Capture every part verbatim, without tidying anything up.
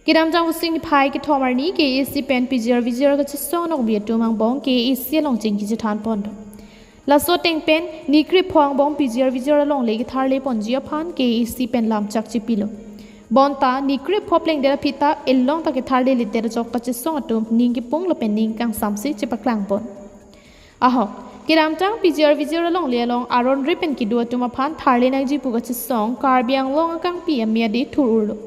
Kedamtang Vosik niphai kethom arni K A A C pen P G R V G R kachesong anokbe atum angbong K A A C along chingki chethan pon do. Laso ateng pen ni krepho angbong P G R V G R alongle ketharle ponji aphan K A A C pen lamchak chepilo. Bonta ni krepho plengdet aphi ta elong ta ketharledet ajok kachesong atum ning kepung lapen ning kangsamse chepaklang pon. Ahok, kedamtang P G R V G R alongle along aron re pen kedo atum aphan tharle nangji pu kachesong Karbi Anglong akangpi amei ade thur-urlo.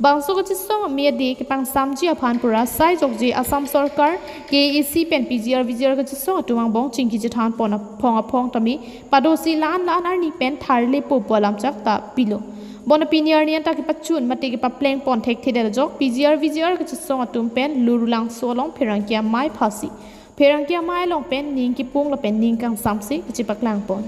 Bangso kachesong amei ade kepangsamji aphan pura sai jokje Assam Sorkar, K A A C pen P G R V G R kachesong atum angbong chingki chethan pon aphong aphong tame padosi la-an la-an arni pen tharlepo pu alamchak ta pilo. Bonta pini arni anta kepachun mate kepapleng pon thekthedet ajok P G R V G R kachesong atum pen Lurulangso along pherangke amei aphasi, pherangke amei along pen ning kepung lapen ning kangsamse kachepaklang pon.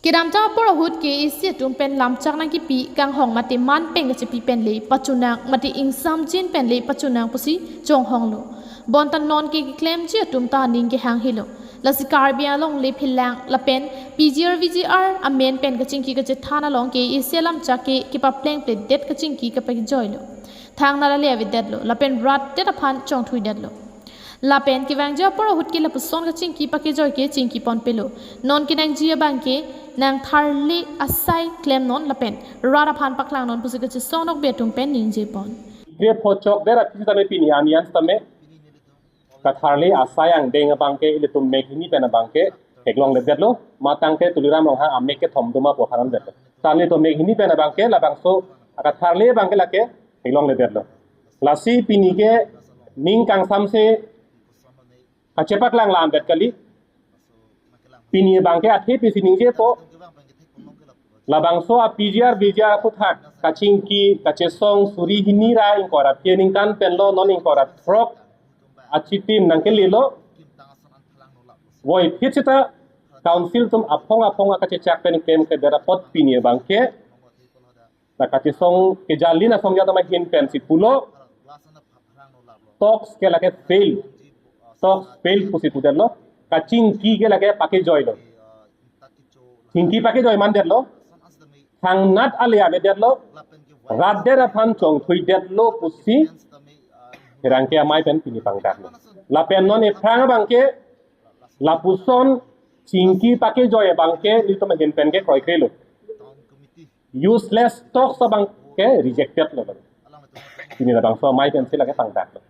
Kedamtang apor ahut K A A C atum pen lamchak nangkepi kanghong mate man pen kachepi pen le pachunang mate ingsamjin pen le pachunang pusi chonghonglo. Bonta non ke keklemji atum ta aning kehang helo. Lasi Karbi Anglong le phelang lapen P G R V G R amen pen kachingki kachethan along K A A C alamchak ke kepapleng pledet kachingki kapakejoilo. Thangnat ale avedetlo lapen rat det aphan chongthuidetlo. Lapen kevangji apor ahut ke lapuson kachingki pakejoi ke chingki pon pelo. Non kenangji abang ke nangtharle asai klem non lapen rat aphan paklang non pusi kachesong anokbe atum pen ningje pon. Krepho chokdet aphi sitame pini arni an sitame katharle asai angdeng abang ke ilitum mek hini pen abang ke theklongledetlo. Matang ke Tuliram Ronghang amek kethom doma pu aphan detlo. Tangte ilitum mek hini pen abang ke labangso akatharle abang ke lake theklongledetlo. Lasi pini ke ning kangsamse kachepaklang lam det kali. Pini abang ke athe pisi ningjepo. Labangso a P G R V G R aphuthak kachingki kachesong suri hini ra ingkoi ra pini ningkan penlo, non ingkoi ra throk achitim nangkelelo. Voiphit sita council atum aphong aphong akachechak pen klem kedet apot pini abang ke la kachesong kejalin asong jatama hin pensi pulo. Talks ke lake fail. Talks fail pusi pudetlo. Kachingki ke lake pakejoilo. Chingki pakejoi mandetlo. Thangnat ale avedetlo. Rat det aphan chongthuidetlo pusi pherangke amei pen pini pangdaklo. Lapen non ephrang abang ke lapuson chingki pakejoi abang ke nelitum ahin pen ke kroikrelo. Useless talks abang ke rejectedlo. Pini labangso amei pensi lake pangdaklo.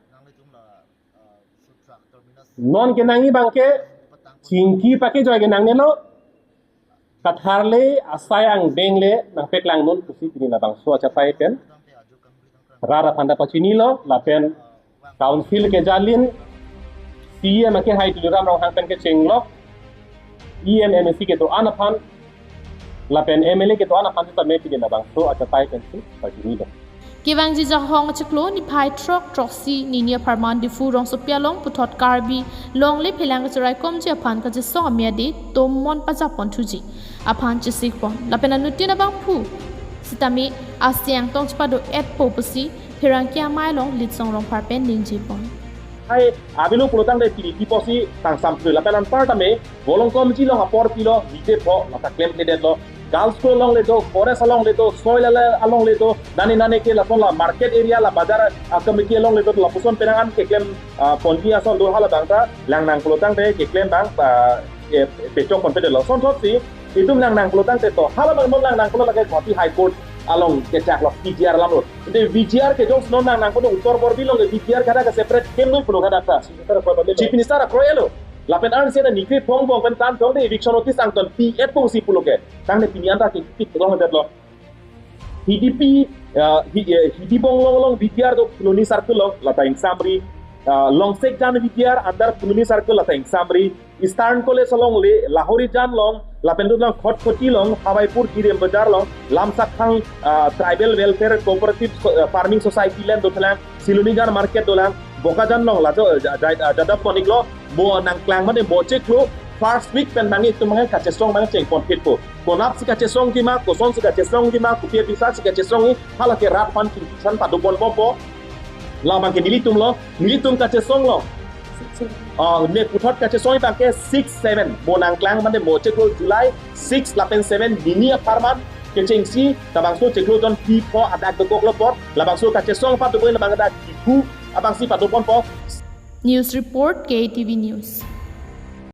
Non kenangji abang ke chingki pakejoi ke nangnelo. Katharle asai angdeng le nangpaklang non pusi pini labangso achatai pen rat aphan ta pachinilo lapen council kejalin C E M akehai Tuliram Ronghang pen kechenglok E M M A C kedo-an aphan lapen M L A kedo-an aphan sitame pini labangso achatai pensi pachinilo. Kevangji Janghong achiklo niphai throk throksi nini apharman Diphu rongsopi along puthot Karbi longle phelang kacheraikomji aphan kachesong amei ade tomon pajap ponthuji aphan chesik pon lapen anuttin abangphu sitame aseng tong chepado-etpo pusi pherangke amei along Litsong Rongphar pen ningje pon. Hai avelo pulo tangte pini kiposi tangsam thui lapen anparta me volongkomji along apor pilo nite pho lata klemkledetlo. Girls school alongle do, forest alongle do, soil ala alongle do, nane nane ke lason la market area la bazar, ah, committee alongle do, lapuson penang an keklem, ah, ponji ason do, halabangta langnang pulo tangte keklem abang, ah, eh, pechok ponpedetlo. Sonthotsi itum langnang pulo tangte to, halabang non langnang pulo lake Guwahati High Court along kechaklok P G R alam lo. Ante V G R ke jongsi non langnang pulo Uttar Borbil along ke V G R kada ke separate klemnoi pulo kada ta. Chief Minister akroilo. Lapen arnisi ni krepho angbong pen tan thong de eviction notice angton pi-etpo si pulo ke. Tangte pini anta ke pit long det lo. Hidipi, ah, hi-, eh, Hidibong along along V G R do Phuloni Circle along lata ingsamri, ah, Longsekjan V G R under Phuloni Circle lata ingsamri, Eastern College alongle, Lahorijan along, lapen dodang Khatkhati along, Hawaipur Hirem Bazar along, Lamsakhang, ah, Tribal Welfare Cooperative, ah, Farming Society land dothelang, Silonijan Market dolang, Bokajan along laso ja- ja- jadap konik lo, mo nangklang mane mo chiklo first week pen mane itum mane kachesong mane chengpon phit po. Konatsi kachesongji ma, kosonsi kachesongji ma, kopi apisatsi kachesongji, hala ke rat aphan kingsan padopon po po. Labang ke nelitum lo, nelitum kachesong lo. Ah, ne puthot kachesong abang ke six seven, mo nangklang mane mo chiklo July six lapen seven hini apharman kechengsi labangso chiklo jon phli pho adak dokok lo apot, labangso kachesong padopon labang adak kipu abangsi padopon po. News report, K T V News.